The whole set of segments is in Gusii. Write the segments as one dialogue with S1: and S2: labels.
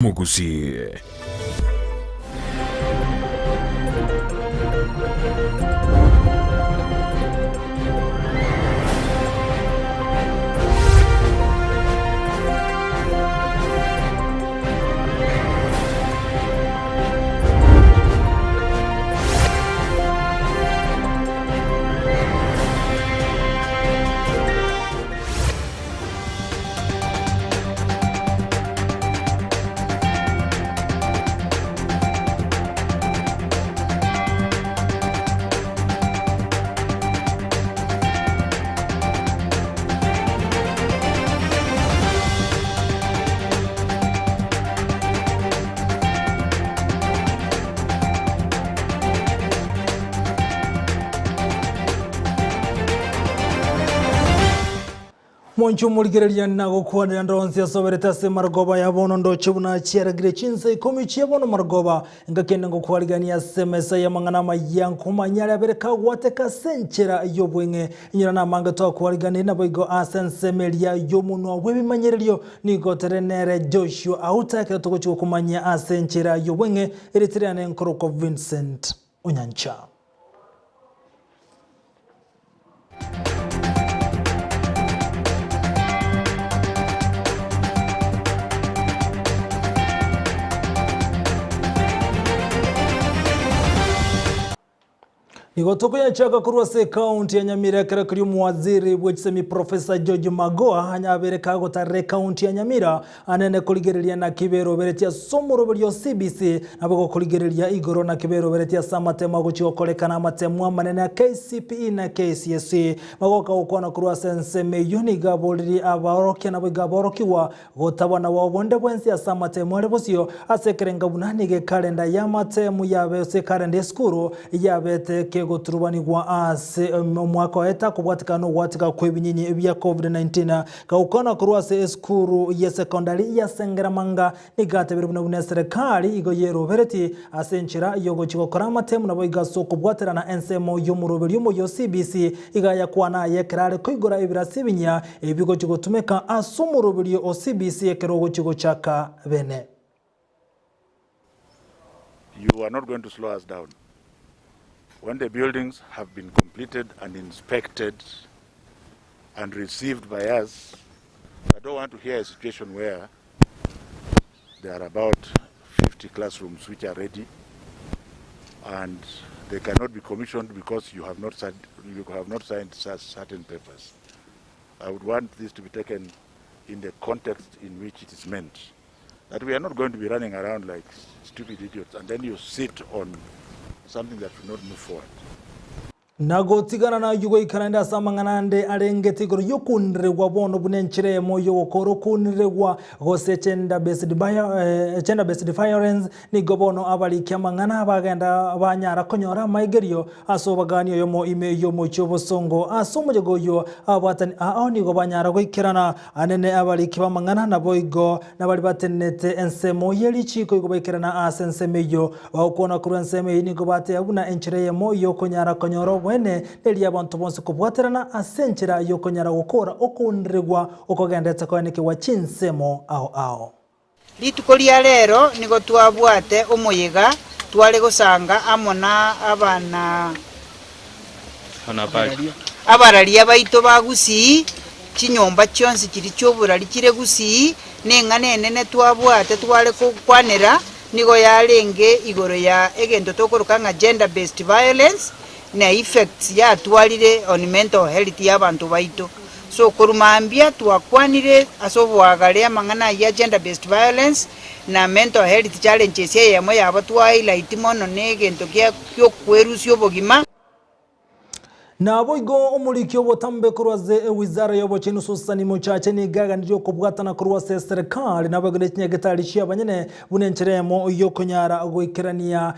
S1: Omogusii.
S2: Mwanche omorigereria na gokwanera ndonsi asoberete ase marogoba ya bono ndoche buna chiaragire chinsa ikomi chia bono marogoba engaki ende ngokwarigania ase emesa y'amang'ana amaya nkomanya aria abere kagwateka ase enchera y'obweng'e inyora namange twakwariganirie naboigo ase ensemo eria y'omonwa bw'ebimanyererio nigo tere nere Joshua Auta ekero togochia gokomanyia ase enchera y'obweng'e erieta riane nkorokwa Vincent Onyancha. Nigo tokoyachaka korwa ase ekaunti ya Nyamira ekero keria omowaziri bwe chisemi Professor George Magoha anyabere kagotarera ekaunti ya Nyamira anene korigereria naki beroberetie ase omoroberio o CBC nabo gokorigereria igoro naki beroberetie ase amatemo agochia gokorekana amatemo amanene a KCPE na KCSE. Magoka gokwana korwa ase ensemo eyio nigo aboririe abaorokia naboigo aborokigwa Gotabwa nabao bonde bwensi ase amatemu are bosio, ase ekerengo buna nigo ekalenda y'amatemu yabe ase ekalenda y'esukuru yabete kegoturubanigwa ase omwaka oeta kobwatikana nogwatika kw'ebinyinyi bia Covid-19. Gagokwana korwa ase esukuru y'esekondari ya Sengeramanga nigo atebire buna buna eserekari igo yerobereti ase enchera y'ogochia gokora amatemu naboigo ase okobwaterana ensemo y'omoroberio omoyia o CBC iga yakwana aye ekero are koigora ebirasi ebinyia Ebi gochia gotumeka ase omoroberio o CBC ekero ogochia gochaka bene.
S3: You are not going to slow us down. When the buildings have been completed and inspected and received by us, I don't want to hear a situation where there are about 50 classrooms which are ready and they cannot be commissioned because you have not signed, you have not signed certain papers. I would want this to be taken in the context in which it is meant. That we are not going to be running around like stupid idiots and then you sit on something that will not move forward.
S2: Na gotigana nayio goika naende ase amang'ana ande arengete igoro y'okouniregwa bono buna enchera eyemo y'ogokora okouniregwa, gose gender based gender based violence, nigo bono abariki amang'ana bagenda banyara konyora amaigerio ase obogani oyomo ime y'omochie obosongo. Ase omoyega oyio ababwatani ao nigo banyara goikerana anene abariki b'amang'ana naboigo nabaria batenenete ensemo ye richiiko igo baikerana ase ensemo eyio. Bagokwana korwa ensemo eyio nigo bateba buna enchera eyemo y'okonyara konyora oboene neria abanto bonsi kobwaterana ase enchera y'okonyara gokora okounderigwa okogenderete koenekigwa chinsemo ao ao.
S4: Rituko ria rero nigo twabwate omoyega tware gosanga amo na abana abararia baito ba Gusii, chinyomba chionsi chiria chi'oborari chire Gusii, neng'ana enene twabwate tware gokwanera nigo yarenge igoro ya egento tokoroka ng'a gender based violence na effects yatwarire on mental health ya abanto baito. So korwa mambia twakwanire ase oboagare amang'ana ayio a gender based violence na mental health challenges eyemo yabo twa highlight mono na egento kia okwerusia obogima.
S2: Naboigo omoriki obotambe korwa ase ewizara y'obochenu Susan Mochache nigo aganirie okobwatana korwa ase eserekari naboigo ne chinyagetari chi'abanyene buna enchera eyemo y'okonyara goikerania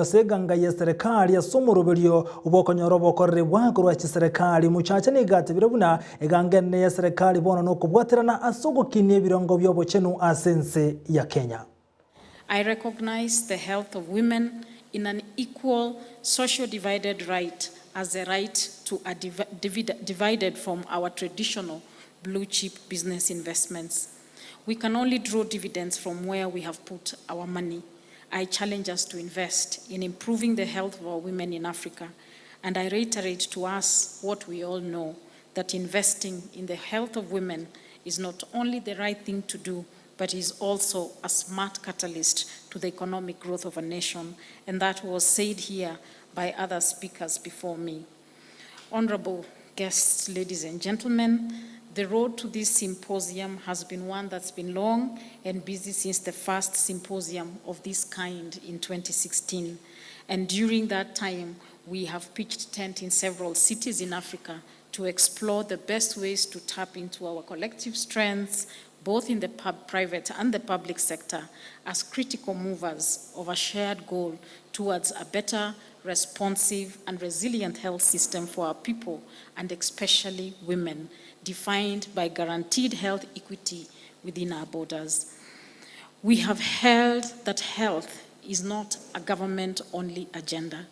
S2: ase eganga y'eserekari ase omoroberio bw'okonyora obokoreri bwa korwa chiserekari. Mochache nigo atebire buna eganga enene y'eserekari bono nokobwaterana ase ogokinia ebirengo bi'obochenu ase ense ya Kenya.
S5: I recognize the health of women in an equal social divided right as the right to a divided from our traditional blue chip business investments. We can only draw dividends from where we have put our money. I challenge us to invest in improving the health of our women in Africa. And I reiterate to us what we all know that investing in the health of women is not only the right thing to do, but is also a smart catalyst to the economic growth of a nation. And that was said here by other speakers before me. Honorable guests, ladies and gentlemen, the road to this symposium has been one that's been long and busy since the first symposium of this kind in 2016. And during that time, we have pitched tent in several cities in Africa to explore the best ways to tap into our collective strengths, both in the private and the public sector, as critical movers of a shared goal towards a better, responsive, and resilient health system for our people, and especially women, defined by guaranteed health equity within our borders. We have held that health is not a government only agenda.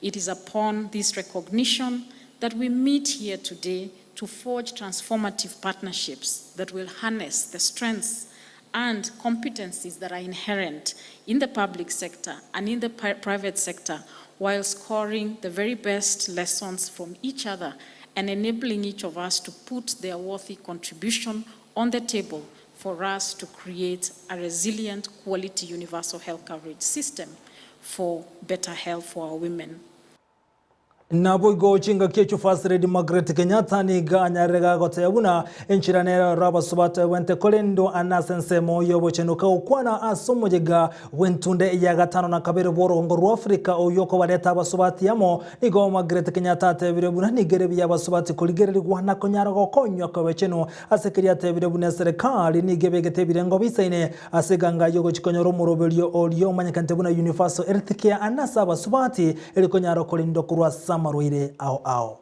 S5: It is upon this recognition that we meet here today to forge transformative partnerships that will harness the strengths and competencies that are inherent in the public sector and in the private sector while scoring the very best lessons from each other and enabling each of us to put their worthy contribution on the table for us to create a resilient, quality universal health coverage system for better health for our women.
S2: Naboigo chingaki echio First Lady Margaret Kenyatta nigo anyarire gagoteba buna enchera nere oro abasubati babwente korendwa ane ase ensemo y'obochenu kagokwana ase omoyega bw'entunde ya gatano na kabere bw'orogongo rwa Africa oyio okobareta abasubati amo. Nigo Margaret Kenyatta atebire buna nigo ere buya abasubati korigererigwa na konyara gokonywa kw'abachenu ase keria atebire buna eserekari nigo ebegete ebirengo bisaine ase eganga y'ogochia konyora omoroberio oria omanyekanete buna Universal Health Care ane ase abasubati ere konyara korendwa korwa ase amarwaire ao ao.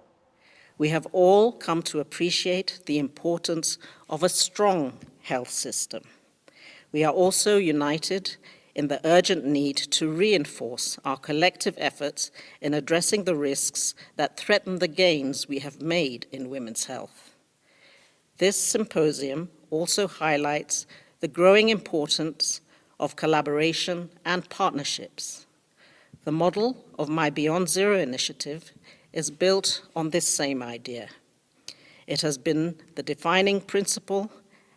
S1: We have all come to appreciate the importance of a strong health system. We are also united in the urgent need to reinforce our collective efforts in addressing the risks that threaten the gains we have made in women's health. This symposium also highlights the growing importance of collaboration and partnerships. The model of my Beyond Zero initiative is built on this same idea. It has been the defining principle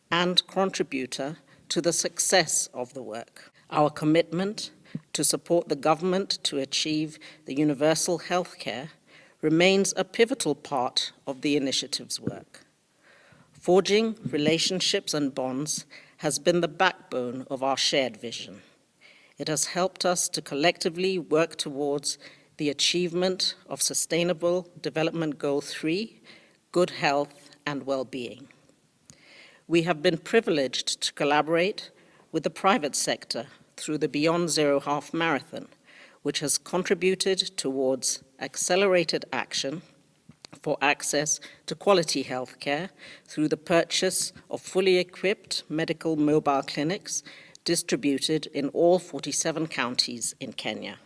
S1: and contributor to the success of the work. Our commitment to support the government to achieve the universal health care remains a pivotal part of the initiative's work. Forging relationships and bonds has been the backbone of our shared vision. It has helped us to collectively work towards the achievement of Sustainable Development Goal 3, good health and well-being. We have been privileged to collaborate with the private sector through the Beyond Zero Half Marathon, which has contributed towards accelerated action for access to quality healthcare through the purchase of fully equipped medical mobile clinics distributed in all 47 counties in Kenya.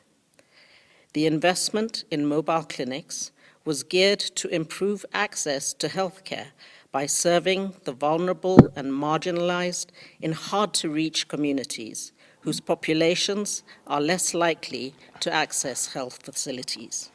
S1: The investment in mobile clinics was geared to improve access to healthcare by serving the vulnerable and marginalized in hard-to-reach communities whose populations are less likely to access health facilities.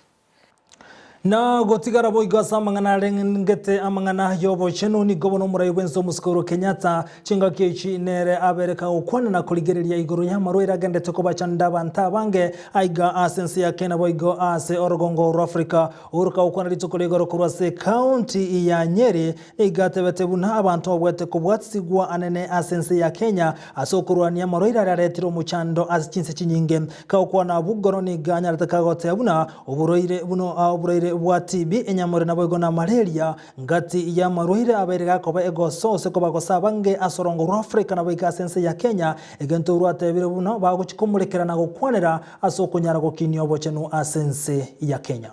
S2: Na gotigara boigo ase amang'ana arengete amang'ana y'obochenu nigo bono omorai bwense omosike Uhuru Kenyatta chingaki echi nere abere kagokwana na korigereria igoro y'amarwaire agendete kobachanda abanto abange aiga ase ense ya Kenya boigo ase orogongo rwa Africa. Uhuru kagokwana rituko ria igoro korwa ase ekaunti ya Nyeri nigo atebete buna abanto babwate kobwatisigwa anene ase ense ya Kenya ase okorwania amarwaire aria aretire omochando ase chinse chinyinge. Kagokwana abwo igoro nigo anyarete kagoteba buna oborwaire buna oborwaire bwa TB, enyamore naboigo na malaria, ngati y'amarwaire abeire gakoba egoso gose kobagosa abange ase orongo rwa Africa naboigo ase ense ya Kenya, egento rwatebire buna bagochia komorekera na gokwanera ase okonyara gokinia obochenu ase ense ya Kenya.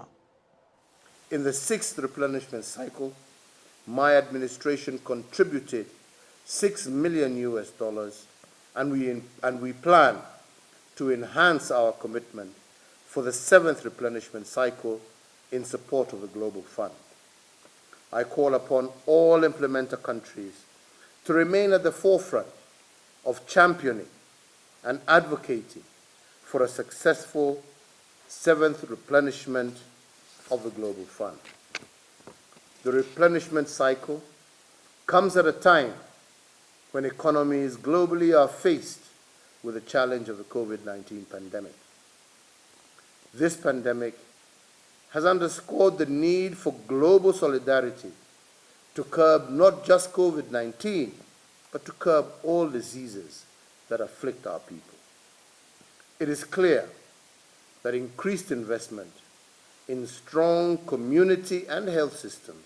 S6: In the sixth replenishment cycle, my administration contributed 6 million US dollars and we, and we plan to enhance our commitment for the seventh replenishment cycle in support of the Global Fund. I call upon all implementer countries to remain at the forefront of championing and advocating for a successful seventh replenishment of the Global Fund. The replenishment cycle comes at a time when economies globally are faced with the challenge of the COVID-19 pandemic. This pandemic has underscored the need for global solidarity to curb not just COVID-19, but to curb all diseases that afflict our people. It is clear that increased investment in strong community and health systems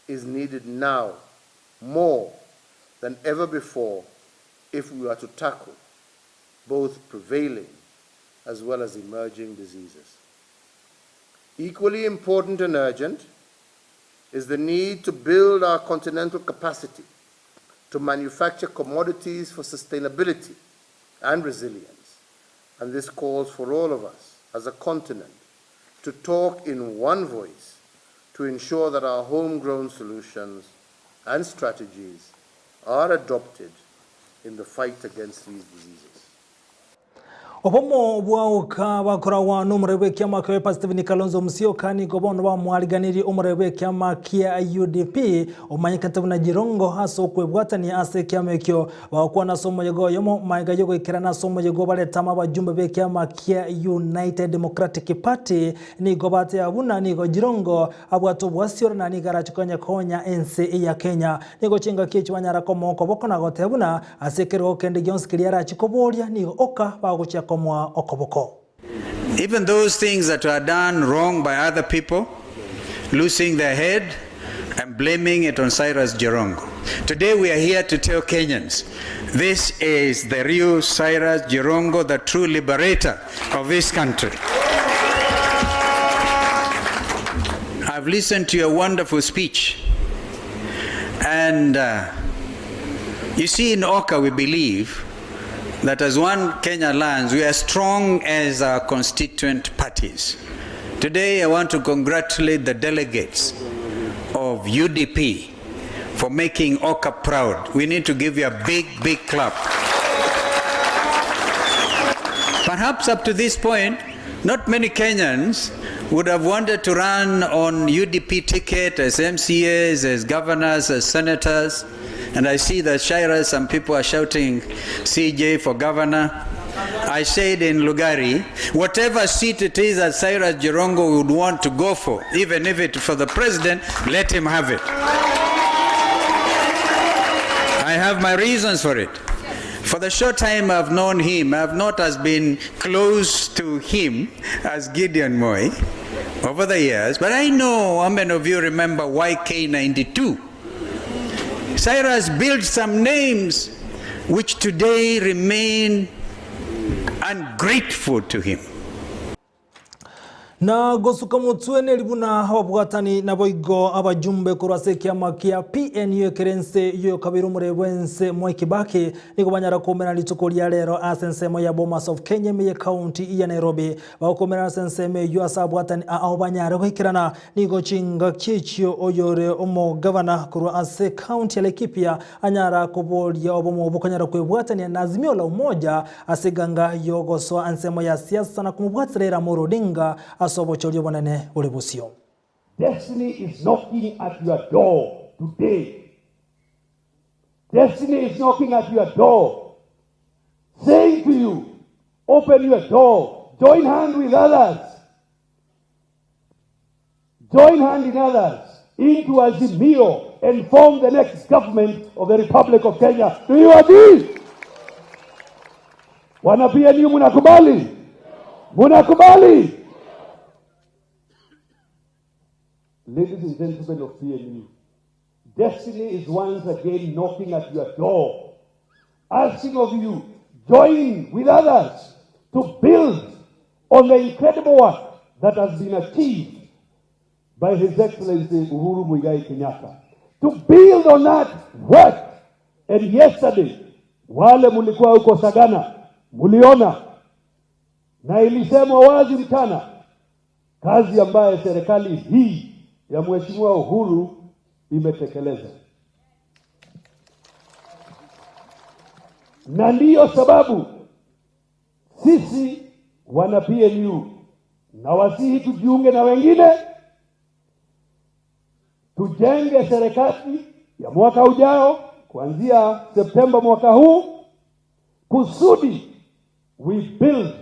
S6: is needed now more than ever before if we are to tackle both prevailing as well as emerging diseases. Equally important and urgent is the need to build our continental capacity to manufacture commodities for sustainability and resilience. And this calls for all of us as a continent to talk in one voice to ensure that our homegrown solutions and strategies are adopted in the fight against these diseases.
S2: Obomo bwa Oka bakoragwa nomorwai bw'ekiama kia Wiper Stephen Kalonzo Musyoka nigo bono bamoariganirie omorwai bw'ekiama kia UDP omanyekete buna Jirongo ase okwebwatania ase ekiama ekio. Bagokwana ase omoyega oyomo magega y'ogoikerana ase omoyega obarete amo abajumbe b'ekiama kia United Democratic Party nigo bateba buna nigo Jirongo abwate obwasiore na nigo arache konya konya ense ya Kenya. Nigo chingaki echi banyara komoa okoboko na goteba buna Ase ekerogo kende gionsi keria arachie koboria, nigo oka bagochia komoa okoboko.
S7: Even those things that were done wrong by other people, losing their head and blaming it on Cyrus Jirongo. Today we are here to tell Kenyans, this is the real Cyrus Jirongo, the true liberator of this country. I've listened to your wonderful speech and uh, You see, in Oka, we believe that as one Kenya Alliance, we are strong as our constituent parties. Today, I want to congratulate the delegates of UDP for making Oka proud. We need to give you a big, big clap. Perhaps up to this point, not many Kenyans would have wanted to run on UDP ticket as MCAs, as governors, as senators. And I see that Shaira, some people are shouting CJ for governor. I said in Lugari, whatever seat it is that Cyrus Jirongo would want to go for, even if it's for the president, let him have it. I have my reasons for it. For the short time I've known him, I've not as been close to him as Gideon Moi over the years, but I know how many of you remember YK92. Cyrus built some names which today remain ungrateful to him.
S2: Na gosuka motwe neri buna ababwatani naboigo abajumbe korwa ase ekiama kia PNU ekere ense y'oyokabere omorei bw'ense Mwai Kibaki nigo banyara koumerana rituko ria rero ase ensemo ya Bomas of Kenya ime ye county ya Nairobi. Bagokomerana ase ensemo eyio ase abwatani ao banyare goikerana nigo chingaki echio oyore omogavana korwa ase county ya Laikipia anyara koboria obomo obwo konyara kwebwatania na Azimio la Umoja Ase eganga y'ogosoa ensemo ya siasa na komobwatera Ramogi Odinga ase obochori obonene bore bosio.
S8: Destiny is knocking at your door today. Destiny is knocking at your door, saying to you, open your door, join hand with others, join hand in others into Azimio and form the next government of the Republic of Kenya. Do you agree? Wana PNU munakubali? Munakubali? Ladies and gentlemen of PNU, destiny is once again knocking at your door, asking of you, join with others to build on the incredible work that has been achieved by His Excellency Uhuru Muigai Kenyatta. To build on that work. And yesterday, wale mulikuwa huko Sagana, muliona na ilisemwa wazi mchana, kazi ambayo serikali hii ya Mheshimiwa Uhuru imetekeleza. Na ndiyo sababu sisi wana PNU na wasihi tujiunge na wengine tujenge serikali ya mwaka ujao kuanzia Septemba mwaka huu kusudi we build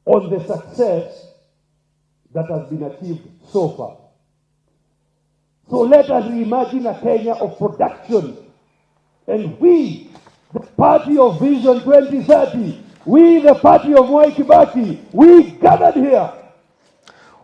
S8: on the success that has been achieved so far. So let us reimagine a Kenya of production. And we, the party of Vision 2030, we, the party of Mwai Kibaki, we gathered here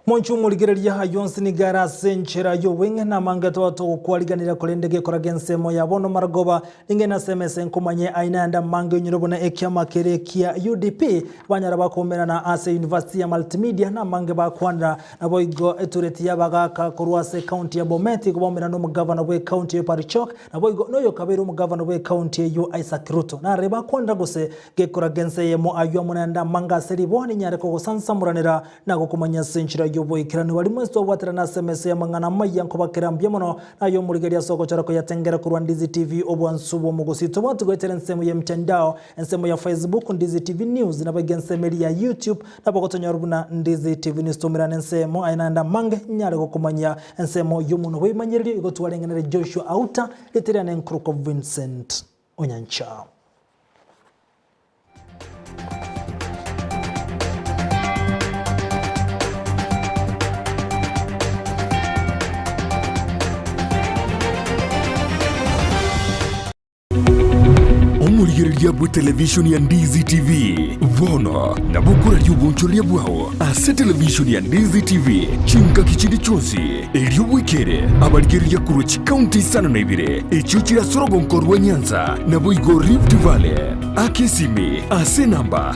S2: Monchu omorigereria ayio onsi nigo are ase enchera y'obweng'e na amange toba togokwariganera korende gekoraga ensemo ya bono marogoba ninge nase emesa nkomanye aye naende amange onyore buna ekiama kere kia UDP banyara bakoumerana ase university ya Multimedia na amange bakwanera naboigo etureti y'abagaka korwa ase ecounty ya Bomet igo baumerana nomogavana bwe county eyo Parichok naboigo noyo okabeire omogavana bwe county eyio Isaac Ruto nare bakwanera gose gekoraga ense eyemo ayio amo naende amange ase riboa ninyare kogosansamoranera na gokomanya ase enchera y'oboikeranu. Baria mwensi twabwaterana ase emesa y'amang'ana amaya nkobakera mbuya mono, naye omorigereria ase ogochora koyatengera korwa Ndizi TV obwansu bw'omogusii. Tobwati goetera ensemo y'emtandao, ensemo ya Facebook Ndizi TV News, naboigo ensemo eria ya YouTube nabo ogotonyora buna Ndizi TV News. Toumerane ensemo aye naende amange nyare gokomanyia ensemo y'omonwa bw'ebimanyererio igo twarenge nere Joshua Auta, rieta riane nkorokwa Vincent Onyancha.
S9: Omorigereria bwe televishoni ya Ndizi TV bono nabo okoraria obonchoreria bwao ase televishoni ya Ndizi TV chingaki chinde chionsi, erio bwekere abarigereria korwa chikaunti isano na ibere echio chire ase orogonko rwa Nyanza naboigo Rift Valley. Aka esimi ase enamba.